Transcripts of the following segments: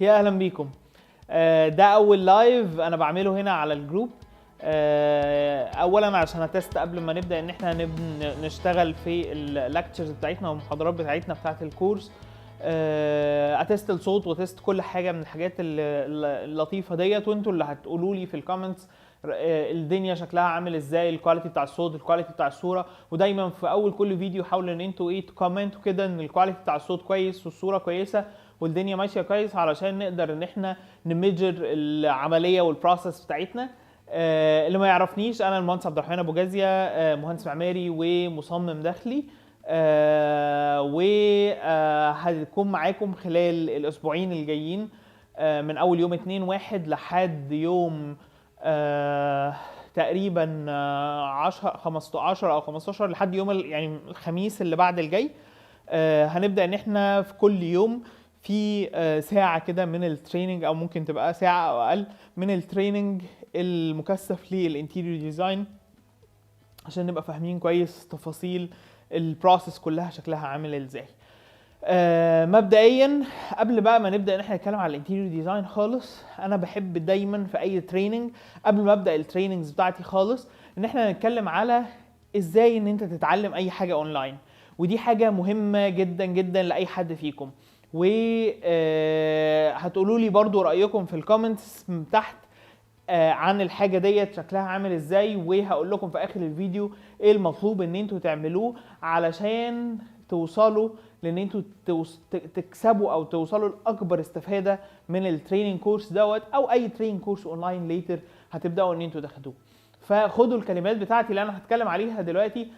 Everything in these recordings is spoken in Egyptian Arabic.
يا اهلا بيكم. ده اول live انا بعمله هنا على ال group. اولا عشان ا test قبل ما نبدا ان احنا نشتغل في ال lectures بتاعتنا والمحاضرات بتاعتنا بتاعت ال course، ا test الصوت و test كل حاجة من الحاجات اللطيفة ديت، وانتوا اللي هتقولوا لي في ال comments الدنيا شكلها عامل ازاي، ال quality بتاع الصوت، ال quality بتاع الصوره. ودايما في اول كل فيديو حاولوا ان انتوا ايه ت comment وا كده ان ال quality بتاع الصوت كويس والصورة كويسة والدنيا ماشية كويس، علشان نقدر ان احنا ن measure العملية وال process بتاعتنا. اللي ما يعرفنيش، انا المهندس عبد الرحمن ابو جازيه، مهندس معماري ومصمم داخلي، وهكون معاكم خلال الاسبوعين الجايين، من اول يوم 2/1 لحد يوم تقريبا 10 15 او 15، لحد يوم يعني الخميس اللي بعد الجاي. هنبدا ان احنا في كل يوم في ساعة كده من ال training، او ممكن تبقى ساعة او اقل من ال training المكثف لل interior design، عشان نبقى فاهمين كويس تفاصيل ال process كلها شكلها عامل ازاي. مبدئيا قبل بقى ما نبدا ان احنا نتكلم على ال interior design خالص، انا بحب دايما في اي training قبل ما ابدا ال trainings بتاعتي خالص ان احنا نتكلم على ازاي ان انت تتعلم اي حاجة اونلاين، ودي حاجة مهمة جدا جدا لاي حد فيكم. و هتقولوا لي برضو رايكم في ال comments تحت عن الحاجة ديت شكلها عامل ازاي، وهقول لكم في اخر الفيديو ايه المطلوب ان انتوا تعملوه علشان توصلوا لان انتوا تكسبوا او توصلوا لاكبر استفاده من ال training course دوت او اي training course online later هتبداوا ان انتوا تاخدوه. فخدوا الكلمات بتاعتي اللي انا هتكلم عليها دلوقتي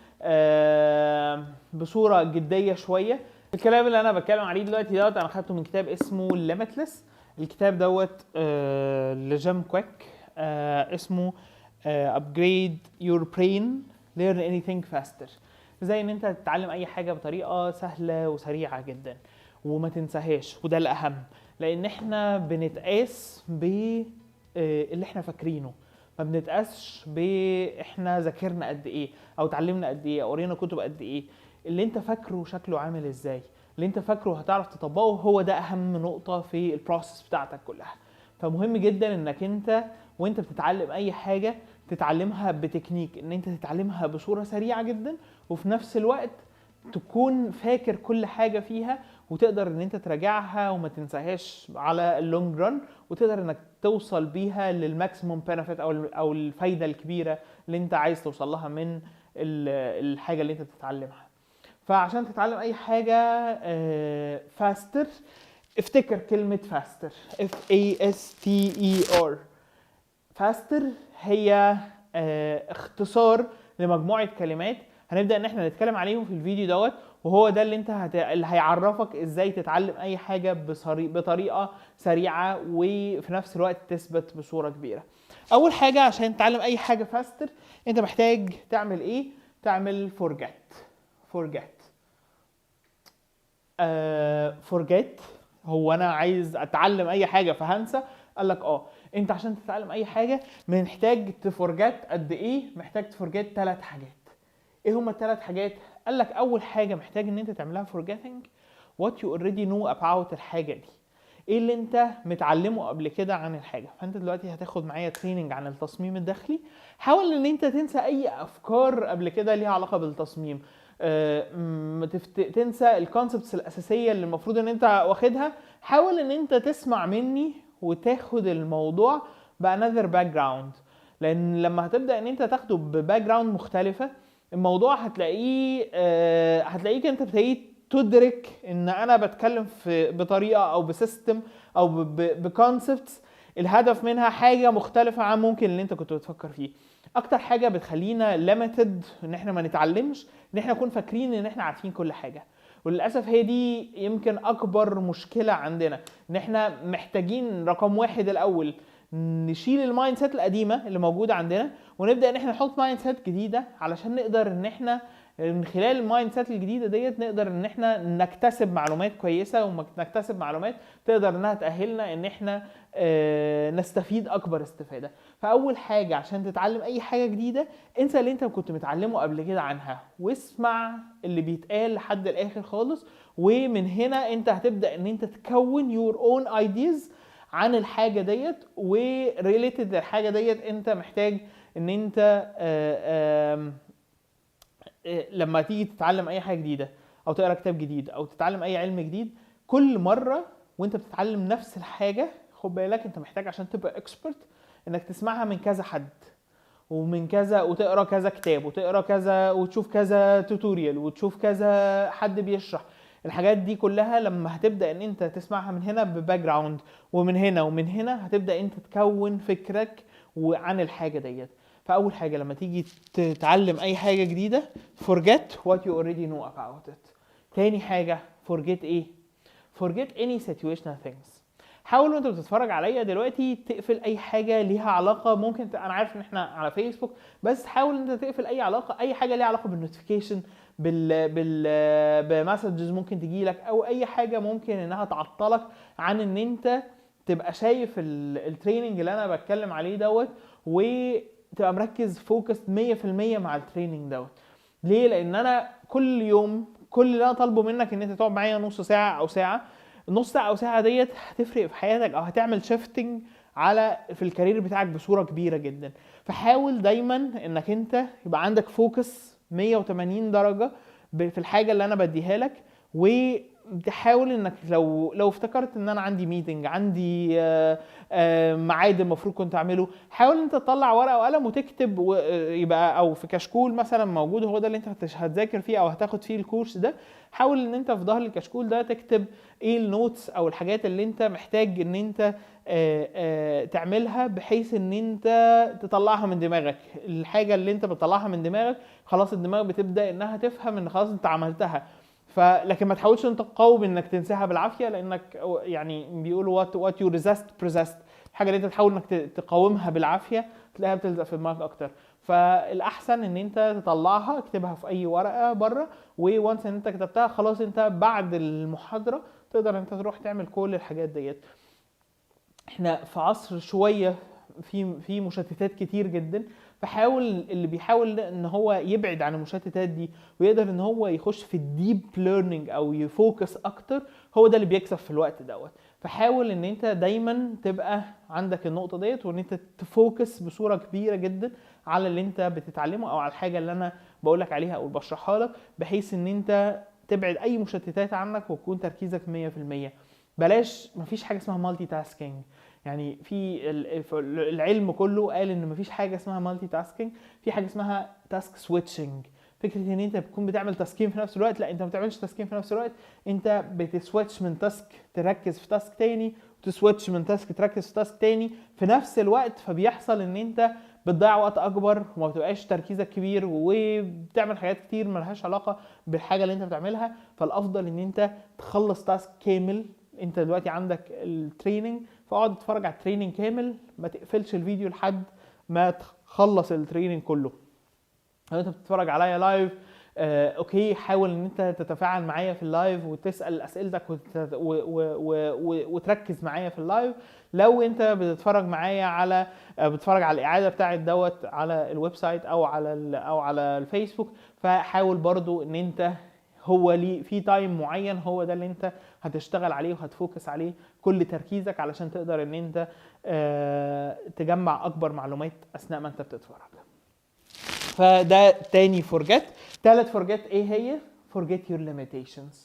بصورة جدية شوية. الكلام اللي انا بتكلم عليه دلوقتي دوت انا خدته من كتاب اسمه Limitless. الكتاب دوت لجيم كويك، اسمه upgrade your brain، learn anything faster، زي ان انت تتعلم اي حاجة بطريقة سهلة وسريعة جدا وما تنساهاش. وده الاهم، لان احنا بنتقاس ب اللي احنا فاكرينه، ما بنتقاسش باحنا ذاكرنا قد ايه او اتعلمنا قد ايه او قرينا كتب قد ايه. اللي انت فاكره شكله عامل ازاي، اللي انت فاكره هتعرف تطبقه، هو ده اهم نقطة في ال process بتاعتك كلها. فمهم جدا انك انت وانت بتتعلم اي حاجة تتعلمها بتكنيك، ان انت تتعلمها بصورة سريعة جدا وفي نفس الوقت تكون فاكر كل حاجة فيها وتقدر ان انت تراجعها وما تنساهاش على ال long run، وتقدر انك توصل بيها لل maximum benefit او الفايدة الكبيرة اللي انت عايز توصل لها من الحاجة اللي انت بتتعلمها. فعشان تتعلم اي حاجة faster، افتكر كلمة faster، F A S T E R. faster هي اختصار لمجموعة كلمات هنبدا ان احنا نتكلم عليهم في الفيديو دوت، وهو ده اللي هيعرفك ازاي تتعلم اي حاجة بطريقة سريعة وفي نفس الوقت تثبت بصورة كبيرة. اول حاجة عشان تتعلم اي حاجة faster انت محتاج تعمل ايه؟ تعمل forget. forget، forget. هو انا عايز اتعلم اي حاجة فهنسى؟ قال لك انت عشان تتعلم اي حاجة محتاج ت forget قد ايه؟ محتاج ت forget 3 حاجات. ايه هما الثلاث حاجات؟ قال لك اول حاجة محتاج ان انت تعملها forgetting what you already know about الحاجة دي، ايه اللي انت متعلمة قبل كده عن الحاجة. فانت دلوقتي هتاخد معايا training عن التصميم الداخلي، حاول ان انت تنسى اي افكار قبل كده ليها علاقة بالتصميم، تنسى ال concepts الاساسية اللي المفروض ان انت واخدها. حاول ان انت تسمع مني وتاخد الموضوع ب another background، لان لما هتبدا ان انت تاخده ب background مختلفة الموضوع هتلاقيك انت ابتديت تدرك ان انا بتكلم في بطريقة او ب system او ب concepts الهدف منها حاجة مختلفة عن ممكن اللي انت كنت بتفكر فيه. اكتر حاجة بتخلينا limited ان احنا ما نتعلمش ان احنا نكون فاكرين ان احنا عارفين كل حاجة، وللاسف هي دي يمكن اكبر مشكلة عندنا، ان احنا محتاجين رقم واحد الاول نشيل ال mindset القديمة اللي موجودة عندنا ونبدا ان احنا نحط mindset جديدة، علشان نقدر ان احنا من خلال ال mindset الجديدة ديت نقدر ان احنا نكتسب معلومات كويسة، ونكتسب معلومات تقدر انها تاهلنا ان احنا نستفيد اكبر استفاده. فاول حاجة عشان تتعلم اي حاجة جديدة، انسى اللي انت كنت متعلمة قبل كده عنها واسمع اللي بيتقال لحد الاخر خالص، ومن هنا انت هتبدا ان انت تكون your own ideas عن الحاجة ديت، و related للحاجة ديت انت محتاج ان انت آه، آم، آه، لما تيجي تتعلم اي حاجة جديدة او تقرا كتاب جديد او تتعلم اي علم جديد، كل مرة وانت بتتعلم نفس الحاجه، خد بالك انت محتاج عشان تبقى expert انك تسمعها من كذا حد ومن كذا، وتقرا كذا كتاب وتقرا كذا وتشوف كذا tutorial وتشوف كذا حد بيشرح الحاجات دي كلها. لما هتبدا ان انت تسمعها من هنا ب background ومن هنا ومن هنا، هتبدا انت تكون فكرك وعن الحاجة ديت. فاول حاجة لما تيجي تتعلم اي حاجة جديده، forget what you already know about it. تاني حاجه، forget ايه؟ forget any situational things. حاول وانت بتتفرج عليا دلوقتي تقفل اي حاجة ليها علاقه، ممكن انا عارف ان احنا على فيسبوك، بس حاول ان انت تقفل اي علاقه، اي حاجة ليها علاقة بال notification، بال messages ممكن تجي لك، او اي حاجة ممكن انها تعطلك عن ان انت تبقى شايف ال training اللي انا بتكلم عليه دوت، وتبقى مركز focus 100% مع ال training دوت. ليه؟ لان انا كل يوم كل اللي انا طالبه منك ان انت تقعد معايا نص ساعة او ساعه. النص ساعة او ساعة ديت هتفرق في حياتك او هتعمل shifting على في ال career بتاعك بصورة كبيرة جدا. فحاول دايما انك انت يبقى عندك focus 180 درجه في الحاجة اللي انا بديها لك، وتحاول انك لو افتكرت ان انا عندي meeting، عندي ميعاد المفروض كنت اعمله، حاول انت تطلع ورقة وقلم وتكتب يبقى او في كشكول مثلا موجود هو ده اللي انت هتذاكر فيه او هتاخد فيه الكورس ده. حاول ان انت في ظهر الكشكول ده تكتب ايه ال notes او الحاجات اللي انت محتاج ان انت تعملها، بحيث ان انت تطلعها من دماغك. الحاجة اللي انت بتطلعها من دماغك خلاص الدماغ بتبدا انها تفهم ان خلاص انت عملتها. فلكن ما تحاولش انت تقاوم انك تنساها بالعافيه، لانك يعني بيقولوا what you resist persist. الحاجة اللي انت تحاول انك تقاومها بالعافية تلاقيها بتلزق في دماغك اكتر. فالاحسن ان انت تطلعها، اكتبها في اي ورقة بره، و once ان انت كتبتها خلاص انت بعد المحاضرة تقدر انت تروح تعمل كل الحاجات ديت. احنا في عصر شوية في مشتتات كتير جدا، فحاول اللي بيحاول ان هو يبعد عن المشتتات دي ويقدر ان هو يخش في ال deep learning او ي focus اكتر، هو ده اللي بيكسب في الوقت دوت. فحاول ان انت دايما تبقى عندك النقطة ديت، وان انت ت focus بصورة كبيرة جدا على اللي انت بتتعلمه او على الحاجة اللي انا بقولك عليها او بشرحها لك، بحيث ان انت تبعد اي مشتتات عنك وتكون تركيزك 100%. بلاش، مفيش حاجة اسمها multitasking. يعني في العلم كله قال ان مفيش حاجة اسمها multitasking، في حاجة اسمها task switching. فكرة ان انت بتكون بتعمل task ين في نفس الوقت، لا، انت ما بتعملش task ين في نفس الوقت، انت بت switch من task تركز في task تاني، وت switch من task تركز في task تاني في نفس الوقت. فبيحصل ان انت بتضيع وقت اكبر وما بتبقاش تركيزك كبير، وبتعمل حاجات كتير ملهاش علاقة بالحاجة اللي انت بتعملها. فالافضل ان انت تخلص task كامل. انت دلوقتي عندك ال training، فاقعد اتفرج على ال training كامل، ما تقفلش الفيديو لحد ما تخلص ال training كله. لو انت بتتفرج عليا live، okay، حاول ان انت تتفاعل معايا في ال live وتسال اسئلتك وتركز معايا في ال live. لو انت بتتفرج معايا على آه، بتتفرج على الاعادة بتاعت دوت على ال website او على الفيسبوك، فحاول برضو ان انت هو ليه في time معين هو ده اللي انت هتشتغل عليه وهت focus عليه كل تركيزك، علشان تقدر ان انت تجمع اكبر معلومات اثناء ما انت بتتفرج. فده تاني forget. تالت forget ايه هي؟ forget your limitations.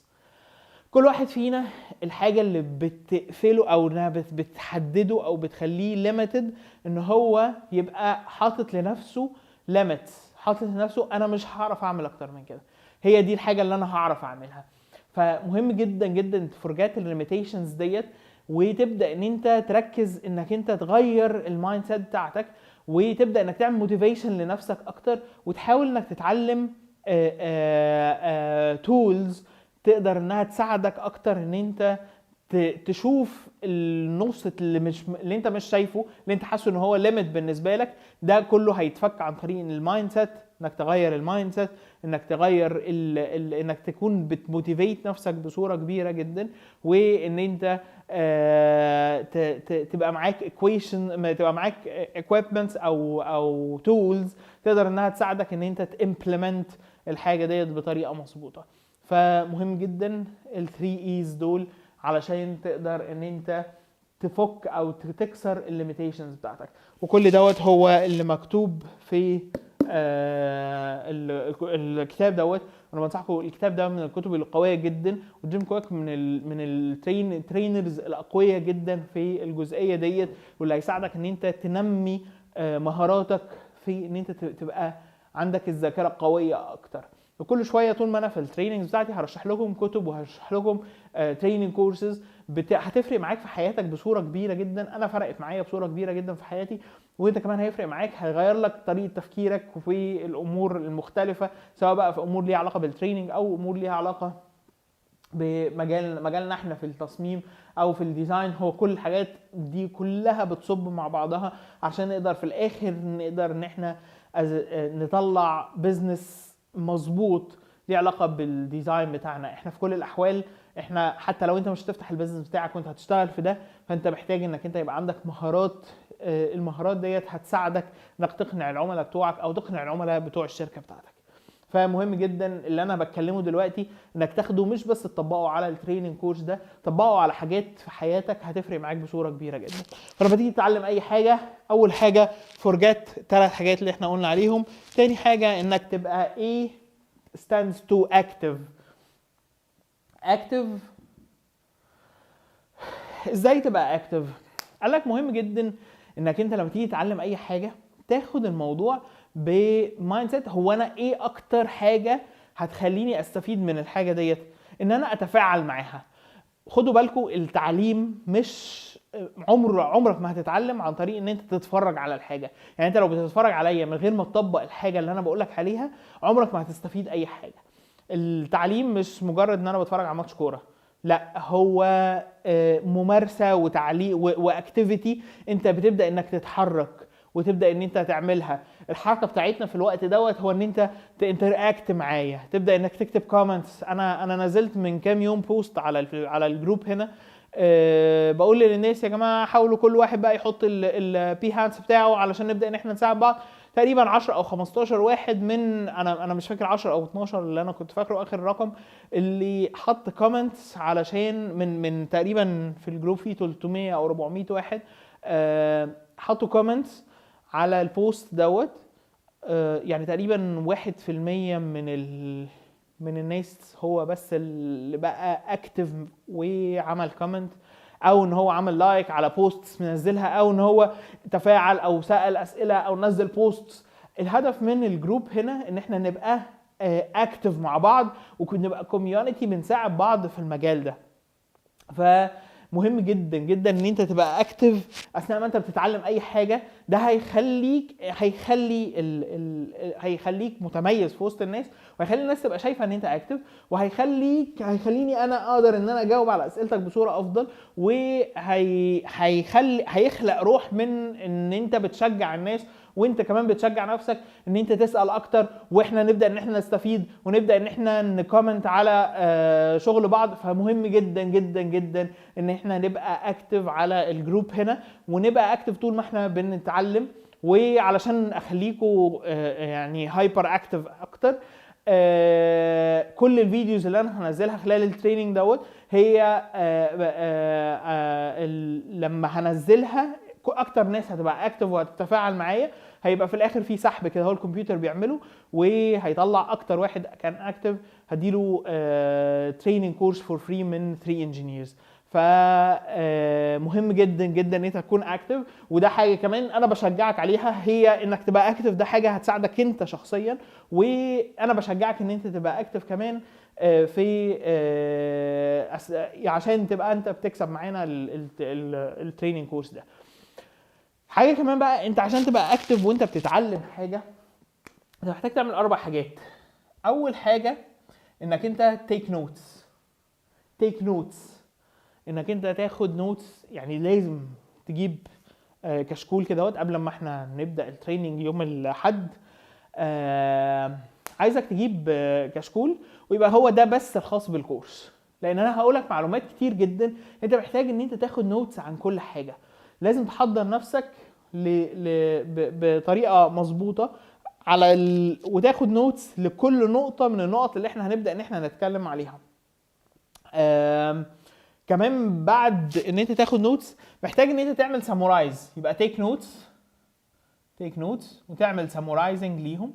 كل واحد فينا الحاجة اللي بتقفله او انها بتحدده او بتخليه limited ان هو يبقى حاطط لنفسه limits، حاطط لنفسه انا مش هعرف اعمل اكتر من كده، هي دي الحاجة اللي انا هعرف اعملها. فمهم جدا جدا ت forget ال limitations ديت، وتبدا ان انت تركز انك انت تغير ال mindset بتاعتك، وتبدا انك تعمل motivation لنفسك اكتر، وتحاول انك تتعلم tools تقدر انها تساعدك اكتر ان انت تشوف النص اللي انت مش شايفه، اللي انت حاسه ان هو limit بالنسبة لك. ده كله هيتفك عن طريق ال mindset، انك تغير ال mindset، انك تغير انك تكون بت motivate نفسك بصورة كبيرة جدا، وان انت تبقى معاك equation، تبقى معاك equipments او tools تقدر انها تساعدك ان انت ت implement الحاجة ديت بطريقة مظبوطه. فمهم جدا ال 3 E's دول علشان تقدر ان انت تفك او تكسر ال limitations بتاعتك. وكل دوت هو اللي مكتوب في الكتاب دوت. انا بنصحكم الكتاب ده من الكتب القوية جدا، وجيم كويك من ال trainers الاقوياء جدا في الجزئية ديت، واللي هيساعدك ان انت تنمي مهاراتك في ان انت تبقى عندك الذاكرة قوية اكتر. وكل شوية طول ما انا في ال trainings بتاعتي هرشح لكم كتب وهرشح لكم training courses هتفرق معاك في حياتك بصورة كبيرة جدا. انا فرقت معايا بصورة كبيرة جدا في حياتي، وانت كمان هيفرق معاك، هيغير لك طريقه تفكيرك في الامور المختلفه، سواء بقى في امور ليها علاقة بال training او امور ليها علاقة بمجال مجالنا احنا في التصميم او في ال design. هو كل الحاجات دي كلها بتصب مع بعضها عشان نقدر في الاخر نقدر ان احنا نطلع business مظبوط ليه علاقة بال design بتاعنا. احنا في كل الاحوال احنا حتى لو انت مش هتفتح ال business بتاعك وانت هتشتغل في ده، فانت محتاج انك انت يبقى عندك مهارات. المهارات ديت هتساعدك انك تقنع العملاء بتوعك او تقنع العملاء بتوع الشركة بتاعتك. فمهم جدا اللي انا بتكلمه دلوقتي انك تاخده، مش بس تطبقه على ال training course ده، طبقه على حاجات في حياتك هتفرق معاك بصورة كبيرة جدا. فلما تيجي تتعلم اي حاجه، اول حاجة forget ثلاث حاجات اللي احنا قلنا عليهم. تاني حاجة انك تبقى A stands to active. active، ازاي تبقى active؟ قال لك مهم جدا انك انت لما تيجي تتعلم اي حاجة تاخد الموضوع ب mindset هو انا ايه اكتر حاجة هتخليني استفيد من الحاجة ديت؟ ان انا اتفاعل معاها. خدوا بالكم، التعليم مش عمرك ما هتتعلم عن طريق ان انت تتفرج على الحاجه. يعني انت لو بتتفرج عليا من غير ما تطبق الحاجة اللي انا بقولك عليها، عمرك ما هتستفيد اي حاجه. التعليم مش مجرد ان انا بتفرج على ماتش كوره، لا، هو ممارسة وتعليق و activity. انت بتبدا انك تتحرك وتبدا ان انت تعملها. الحركة بتاعتنا في الوقت دوت هو ان انت ت interact معايا، تبدا انك تكتب comments. انا نزلت من كام يوم post على ال group هنا، بقول للناس يا جماعة حاولوا كل واحد بقى يحط ال Behance بتاعه علشان نبدا ان احنا نساعد بعض. تقريبا 10 او 15 واحد من انا مش فاكر 10 او 12، اللي انا كنت فاكره اخر رقم اللي حط comments، علشان من تقريبا في ال group فيه 300 او 400 واحد حطوا comments على ال post دوت. يعني تقريبا 1% من الناس هو بس اللي بقى active وعمل comment، او ان هو عمل like على posts منزلها، او ان هو تفاعل او سأل اسئلة او نزل posts. الهدف من ال group هنا ان احنا نبقى active مع بعض ونبقى community بنساعد بعض في المجال ده. فمهم جدا جدا ان انت تبقى active اثناء ما انت بتتعلم اي حاجه. ده هيخليك هيخلي ال ال هيخليك متميز في وسط الناس، وهيخلي الناس تبقى شايفه ان انت active، هيخليني انا اقدر ان انا اجاوب على اسئلتك بصورة افضل، وهي هيخلي هيخلق روح من ان انت بتشجع الناس وانت كمان بتشجع نفسك ان انت تسال اكتر، واحنا نبدا ان احنا نستفيد ونبدا ان احنا ن comment على شغل بعض. فمهم جدا جدا جدا ان احنا نبقى active على ال group هنا ونبقى active طول ما احنا بنتعلم. وعلشان اخليكم يعني hyper active اكتر، كل ال videos اللي انا هنزلها خلال ال training دوت هي لما هنزلها اكتر ناس هتبقى active وهتتفاعل معايا، هيبقى في الاخر في سحب كده هو الكمبيوتر بيعمله وهيطلع اكتر واحد كان active، هديله training course for free من 3 engineers. فمهم جدا جدا ان انت تكون active، وده حاجة كمان انا بشجعك عليها، هي انك تبقى active. ده حاجة هتساعدك انت شخصيا، وانا بشجعك ان انت تبقى active كمان في عشان تبقى انت بتكسب معانا ال training course ده. حاجة كمان بقى، انت عشان تبقى active وانت بتتعلم حاجة انت محتاج تعمل اربع حاجات. اول حاجة انك انت take notes. take notes، انك انت تاخد notes، يعني لازم تجيب كشكول كده قبل ما احنا نبدا ال training يوم الاحد. عايزك تجيب كشكول ويبقى هو ده بس الخاص بال course، لان انا هقولك معلومات كتير جدا، انت محتاج ان انت تاخد notes عن كل حاجه. لازم تحضر نفسك بطريقة مظبوطه. على وتاخد notes لكل نقطة من النقط اللي احنا هنبدا ان احنا نتكلم عليها. كمان بعد ان انت تاخد notes، محتاج ان انت تعمل summarize. يبقى take notes، take notes وتعمل summarizing ليهم.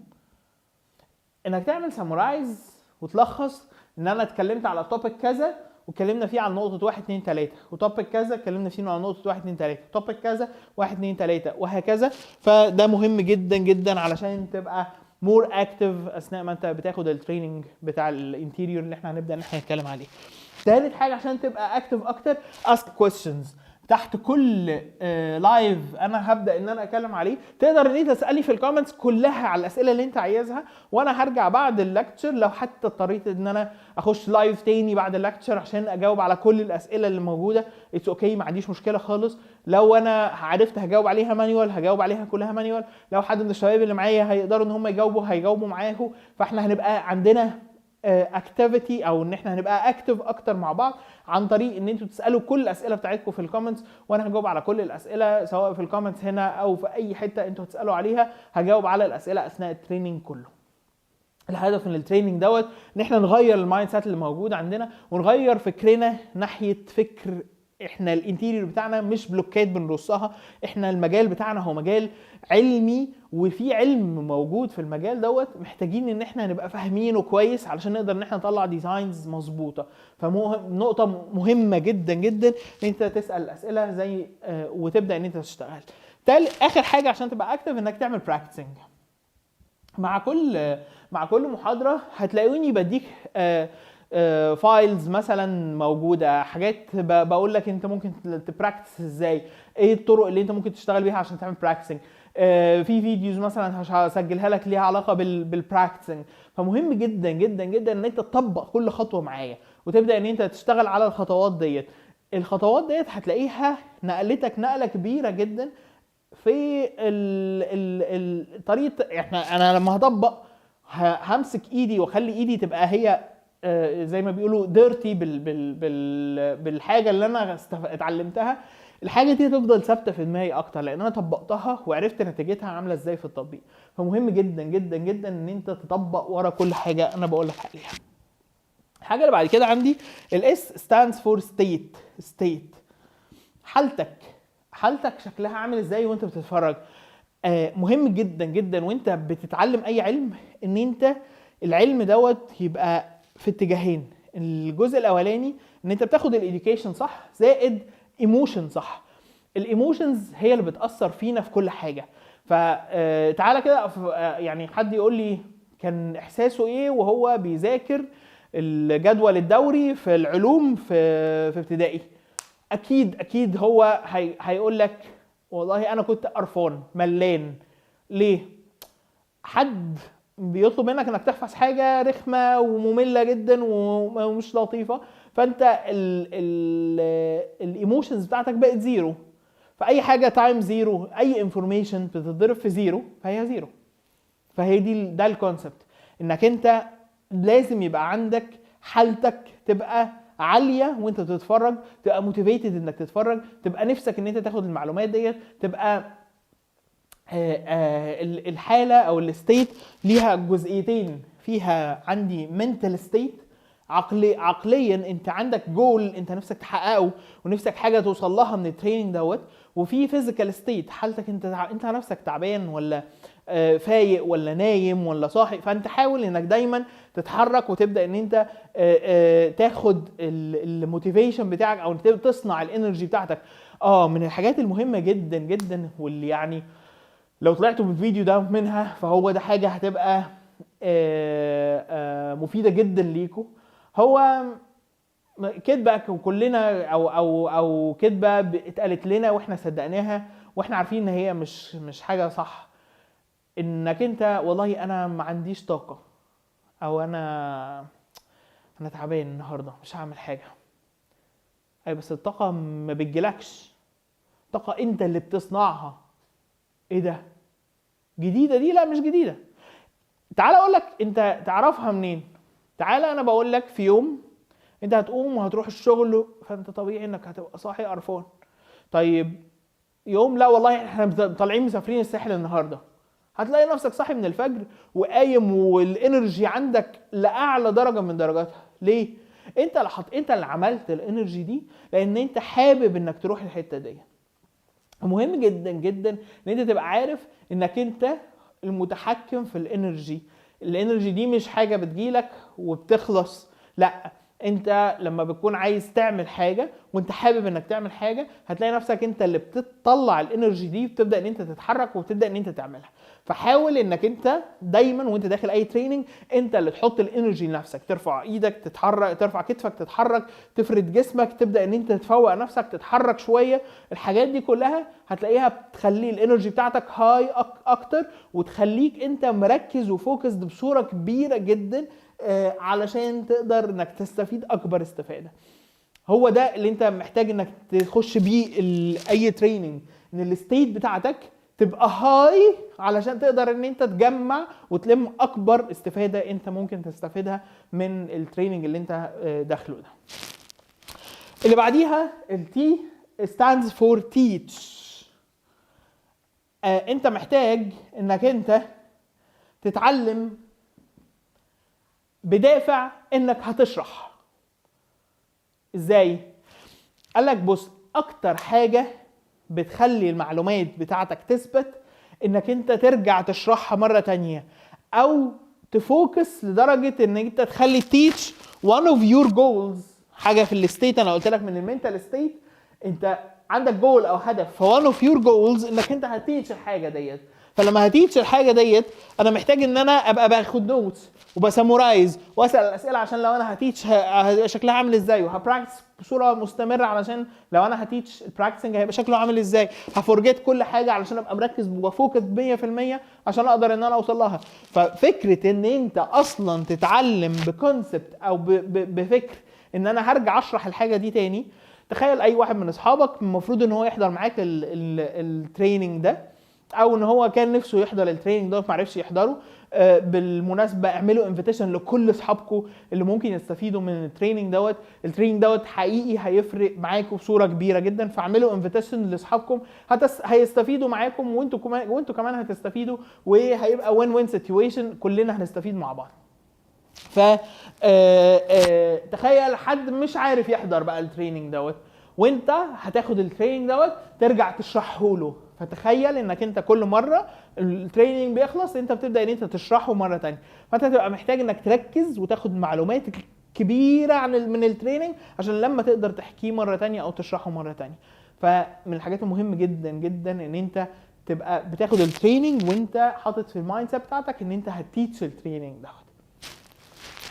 انك تعمل summarize وتلخص ان انا اتكلمت على topic كذا واتكلمنا فيه على نقطة 1 2 3، و topic كذا اتكلمنا فيه على نقطة 1 2 3، topic كذا 1 2 3، وهكذا. فده مهم جدا جدا علشان تبقى more active اثناء ما انت بتاخد ال training بتاع ال interior اللي احنا هنبدا ان احنا نتكلم عليه. تالت حاجة عشان تبقى active اكتر، ask questions. تحت كل live انا هبدا ان انا اتكلم عليه، تقدر ان انت تسالني في ال comments كلها على الاسئلة اللي انت عايزها، وانا هرجع بعد ال lecture، لو حتى اضطريت ان انا اخش live تاني بعد ال lecture عشان اجاوب على كل الاسئلة اللي موجوده، it's okay، ما عنديش مشكلة خالص. لو انا عرفت هجاوب عليها manual، هجاوب عليها كلها manual. لو حد من الشباب اللي معايا هيقدروا ان هم يجاوبوا، هيجاوبوا معاكم. فاحنا هنبقى عندنا activity او ان احنا هنبقى active اكتر مع بعض عن طريق ان انتوا تسالوا كل الاسئلة بتاعتكم في ال comments، وانا هجاوب على كل الاسئلة سواء في ال comments هنا او في اي حتة انتوا هتسالوا عليها. هجاوب على الاسئلة اثناء ال training كله. الهدف من ال training دوت ان احنا نغير ال mindset اللي موجود عندنا ونغير فكرنا ناحية فكر احنا ال interior بتاعنا مش بلوكات بنرصها. احنا المجال بتاعنا هو مجال علمي، وفي علم موجود في المجال دوت محتاجين ان احنا نبقى فاهمينه كويس علشان نقدر ان احنا نطلع designs مظبوطه. فنقطه مهمة جدا جدا ان انت تسال الاسئلة زي وتبدا ان انت تشتغل. اخر حاجة عشان تبقى active، انك تعمل practicing. مع كل محاضرة هتلاقوني بديك files مثلا موجوده، حاجات بقول لك انت ممكن ت practice ازاي، ايه الطرق اللي انت ممكن تشتغل بيها عشان تعمل practicing. في videos مثلا هسجلها لك ليها علاقة بال practicing. فمهم جدا جدا جدا ان انت تطبق كل خطوة معايا وتبدا ان انت تشتغل على الخطوات ديت. الخطوات ديت هتلاقيها نقلتك نقله كبيرة جدا في ال طريقه. انا لما هطبق همسك ايدي واخلي ايدي تبقى هي زي ما بيقولوا dirty بالحاجة اللي انا اتعلمتها. الحاجة دي هتفضل ثابتة في دماغي اكتر لان انا طبقتها وعرفت نتيجتها عامله ازاي في التطبيق. فمهم جدا جدا جدا ان انت تطبق ورا كل حاجة انا بقول لك عليها. الحاجة اللي بعد كده عندي ال S stands for state. state حالتك، حالتك شكلها عامل ازاي وانت بتتفرج. مهم جدا جدا وانت بتتعلم اي علم ان انت العلم دوت يبقى في اتجاهين. الجزء الاولاني ان انت بتاخد ال education صح زائد emotion صح. ال emotions هي اللي بتاثر فينا في كل حاجه. فتعالى كده يعني حد يقول لي كان احساسه ايه وهو بيذاكر الجدول الدوري في العلوم في ابتدائي؟ اكيد اكيد هو هيقول لك والله انا كنت قرفان ملان. ليه؟ حد بيطلب منك انك تحفظ حاجة رخمة وممله جدا ومش لطيفه، فانت ال emotions بتاعتك بقت zero. فاي حاجة times zero، اي information بتتضرب في zero فهي zero. فهي دي ده ال concept، انك انت لازم يبقى عندك حالتك تبقى عالية وانت بتتفرج، تبقى motivated انك تتفرج، تبقى نفسك ان انت تاخد المعلومات ديت، تبقى الحالة او ال state ليها جزئيتين. فيها عندي mental state، عقليا انت عندك جول انت نفسك تحققه ونفسك حاجة توصل لها من ال training دوت، وفي physical state، حالتك انت نفسك تعبان ولا فايق ولا نايم ولا صاحي. فانت حاول انك دايما تتحرك وتبدا ان انت تاخد ال motivation بتاعك او تصنع ال energy بتاعتك. من الحاجات المهمة جدا جدا واللي يعني لو طلعتوا بالفيديو ده منها فهو ده حاجة هتبقى مفيدة جدا ليكم. هو كدبه كلنا او كدبه اتقالت لنا واحنا صدقناها واحنا عارفين ان هي مش حاجة صح، انك انت والله انا ما عنديش طاقة او انا تعبان النهارده مش هعمل حاجه. اي بس الطاقة ما بتجيلكش، طاقة انت اللي بتصنعها. ايه ده؟ جديدة دي؟ لا مش جديده. تعال اقول لك انت تعرفها منين. تعال انا بقول لك في يوم انت هتقوم وهتروح الشغل، فانت طبيعي انك هتبقى صاحي قرفان. طيب يوم لا والله احنا طالعين مسافرين الساحل النهارده، هتلاقي نفسك صاحي من الفجر وقايم وال energy عندك لاعلى درجه من درجاتها. ليه؟ انت اللي عملت ال energy دي، لان انت حابب انك تروح الحتة دي. مهم جدا جدا ان انت تبقى عارف انك انت المتحكم في ال energy. ال energy دي مش حاجة بتجيلك وبتخلص، لا، انت لما بتكون عايز تعمل حاجة وانت حابب انك تعمل حاجة، هتلاقي نفسك انت اللي بتطلع ال energy دي، بتبدا ان انت تتحرك وبتبدا ان انت تعملها. فحاول انك انت دايما وانت داخل اي training انت اللي تحط ال energy لنفسك، ترفع ايدك، تتحرك، ترفع كتفك، تتحرك، تفرد جسمك، تبدا ان انت تفوق نفسك، تتحرك شويه. الحاجات دي كلها هتلاقيها بتخلي ال energy بتاعتك high اكتر، وتخليك انت مركز و focused بصورة كبيرة جدا، علشان تقدر انك تستفيد اكبر استفاده. هو ده اللي انت محتاج انك تخش بيه اي training، ان ال state بتاعتك تبقى high علشان تقدر ان انت تجمع وتلم اكبر استفاده انت ممكن تستفيدها من ال training اللي انت داخله ده. اللي بعديها ال T stands for teach. انت محتاج انك انت تتعلم بدافع انك هتشرح. ازاي؟ قال لك بص، اكتر حاجة بتخلي المعلومات بتاعتك تثبت انك انت ترجع تشرحها مرة تانية، او ت focus لدرجة ان انت تخلي teach one of your goals. حاجة في ال state انا قلت لك من ال mental state، انت عندك جول او هدف، ف one of your goals انك انت هت teach الحاجة ديت. فلما ه teach الحاجة ديت، انا محتاج ان انا ابقى باخد notes وب summarize واسال الاسئلة، عشان لو انا ه teach هيبقى شكلها عامل ازاي، وه practice بصورة مستمرة علشان لو انا ه teach ال practicing هيبقى شكله عامل ازاي، ه forget كل حاجة علشان ابقى مركز و focus 100% عشان اقدر ان انا اوصل لها. ففكره ان انت اصلا تتعلم ب concept او بفكر ان انا هرجع اشرح الحاجة دي تاني. تخيل اي واحد من اصحابك المفروض ان هو يحضر معاك ال training ده، او ان هو كان نفسه يحضر ال training ده وما عرفش يحضره. بالمناسبة اعملوا invitation لكل اصحابكم اللي ممكن يستفيدوا من ال training دوت. ال training دوت حقيقي هيفرق معاكم بصورة كبيرة جدا، فاعملوا invitation لاصحابكم هيستفيدوا معاكم، وانتوا كمان هتستفيدوا، وهيبقى win win situation، كلنا هنستفيد مع بعض. ف تخيل حد مش عارف يحضر بقى ال training دوت، وانت هتاخد ال training دوت ترجع تشرحه له. فتخيل انك انت كل مرة ال training بيخلص انت بتبدا ان انت تشرحه مرة تانية، فانت هتبقى محتاج انك تركز وتاخد معلومات كبيرة من ال training عشان لما تقدر تحكيه مرة تانية او تشرحه مرة تانية. فمن الحاجات المهمة جدا جدا ان انت تبقى بتاخد ال training وانت حاطط في ال mindset بتاعتك ان انت هت teach ال training دوت.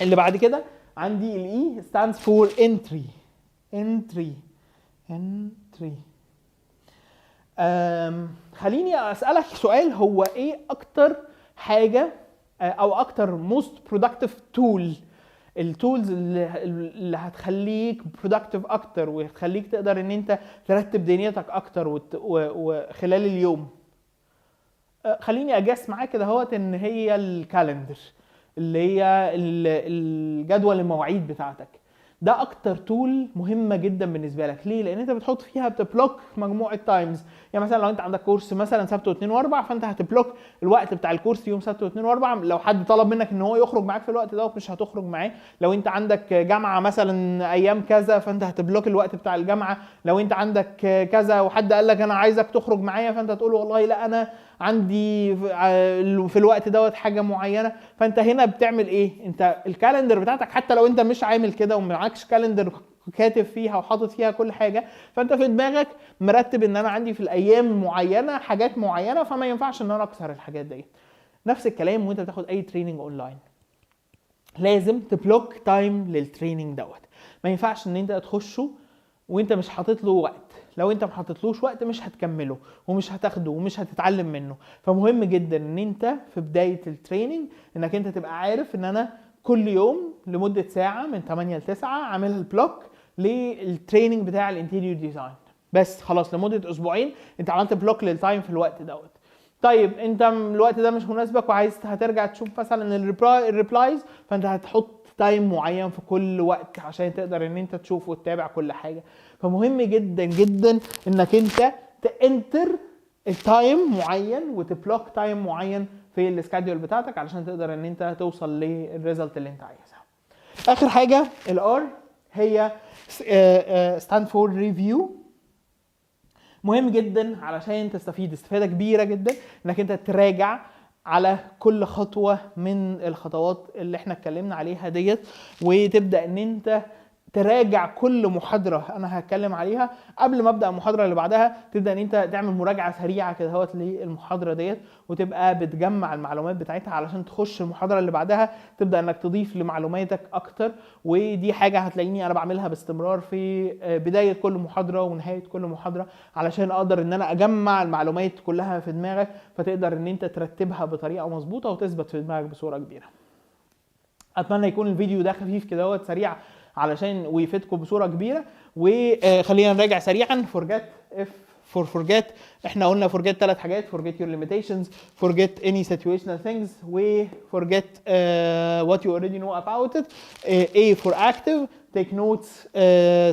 اللي بعد كده عندي ال E stands for entry. entry، entry. خليني اسالك سؤال، هو ايه اكتر حاجة او اكتر most productive tool، ال tools اللي هتخليك productive اكتر وتخليك تقدر ان انت ترتب دنيتك اكتر وخلال اليوم؟ خليني ا guess معاك كده اهوت ان هي ال calendar، اللي هي الجدول المواعيد بتاعتك. ده اكتر tool مهمة جدا بالنسبة لك. ليه؟ لان انت بتحط فيها، بت block مجموعة times. يعني مثلا لو انت عندك course مثلا سبت واثنين واربع، فانت هت block الوقت بتاع ال course يوم سبت واثنين واربع. لو حد طلب منك ان هو يخرج معاك في الوقت دوت، مش هتخرج معاه. لو انت عندك جامعه مثلا ايام كذا، فانت هت block الوقت بتاع الجامعه. لو انت عندك كذا وحد قال لك انا عايزك تخرج معايا، فانت تقول والله لا، انا عندي في الوقت دوت حاجة معينه. فانت هنا بتعمل ايه؟ انت ال calendar بتاعتك، حتى لو انت مش عامل كده ومعكش calendar كاتب فيها وحاطط فيها كل حاجه، فانت في دماغك مرتب ان انا عندي في الايام معينة حاجات معينه، فما ينفعش ان انا اكسر الحاجات دي. نفس الكلام وانت بتاخد اي training online، لازم ت block time لل training دوت. ما ينفعش ان انت تخشه وانت مش حاطط له وقت. لو انت ما حاططلوش وقت مش هتكمله ومش هتاخده ومش هتتعلم منه. فمهم جدا ان انت في بداية ال training انك انت تبقى عارف ان انا كل يوم لمدة ساعة من 8 ل 9 عامل ال block لل training بتاع ال interior design، بس خلاص، لمدة اسبوعين انت عملت block لل time في الوقت دوت. طيب، انت الوقت ده مش مناسبك وعايز هترجع تشوف مثلا ال replies، فانت هتحط time معين في كل وقت عشان تقدر ان انت تشوف وتتابع كل حاجه. فمهم جدا جدا انك انت ت enter ال time معين وت block time معين في ال schedule بتاعتك علشان تقدر ان انت توصل لل result اللي انت عايزها. اخر حاجة ال R هي stand for review. مهم جدا علشان تستفيد استفاده كبيرة جدا انك انت تراجع على كل خطوة من الخطوات اللي احنا اتكلمنا عليها ديت، وتبدا ان انت تراجع كل محاضرة انا هتكلم عليها قبل ما ابدا المحاضرة اللي بعدها. تبدا ان انت تعمل مراجعه سريعة كده اهوت للمحاضره ديت، وتبقى بتجمع المعلومات بتاعتها علشان تخش المحاضرة اللي بعدها تبدا انك تضيف لمعلوماتك اكتر. ودي حاجة هتلاقيني انا بعملها باستمرار في بداية كل محاضرة ونهاية كل محاضرة، علشان اقدر ان انا اجمع المعلومات كلها في دماغك، فتقدر ان انت ترتبها بطريقة مظبوطة وتثبت في دماغك بصورة كبيرة. اتمنى يكون الفيديو ده خفيف كده سريع علشان ويفيدكم بصورة كبيرة. وخلينا نراجع سريعا. forget، F for forget، احنا قلنا forget ثلاث حاجات: forget your limitations، forget any situational things، و forget what you already know about it. A for active، take notes،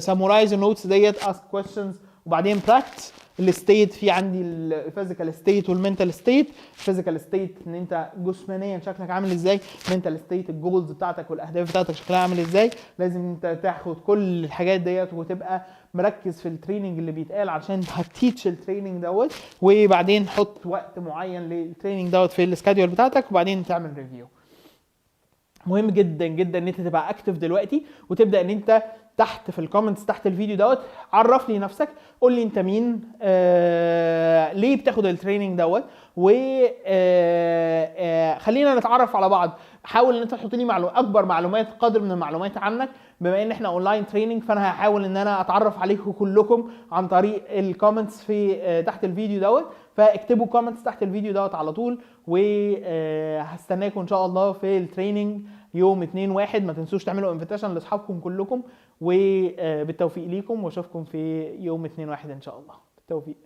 summarize the notes ديت، ask questions، وبعدين practice. ال state في عندي ال physical state وال mental state. ال physical state ان انت جسمانيا شكلك عامل ازاي، mental state ال goals بتاعتك والاهداف بتاعتك شكلها عامل ازاي. لازم انت تاخد كل الحاجات ديت وتبقى مركز في ال training اللي بيتقال عشان هت teach ال training دوت، وبعدين حط وقت معين لل training دوت في ال schedule بتاعتك، وبعدين تعمل review. مهم جدا جدا ان انت تبقى active دلوقتي، وتبدا ان انت تحت في ال comments تحت الفيديو دوت عرف لي نفسك، قول لي انت مين، ليه بتاخد ال training دوت، و خلينا نتعرف على بعض. حاول ان انت تحط لي اكبر معلومات، قدر من المعلومات عنك. بما ان احنا online training، فانا هحاول ان انا اتعرف عليكم كلكم عن طريق ال comments في تحت الفيديو دوت. فاكتبوا comments تحت الفيديو دوت على طول، وهستناكم ان شاء الله في ال training يوم 2 1. ما تنسوش تعملوا invitation لاصحابكم كلكم، وبالتوفيق ليكم، واشوفكم في يوم 2 1 ان شاء الله. بالتوفيق.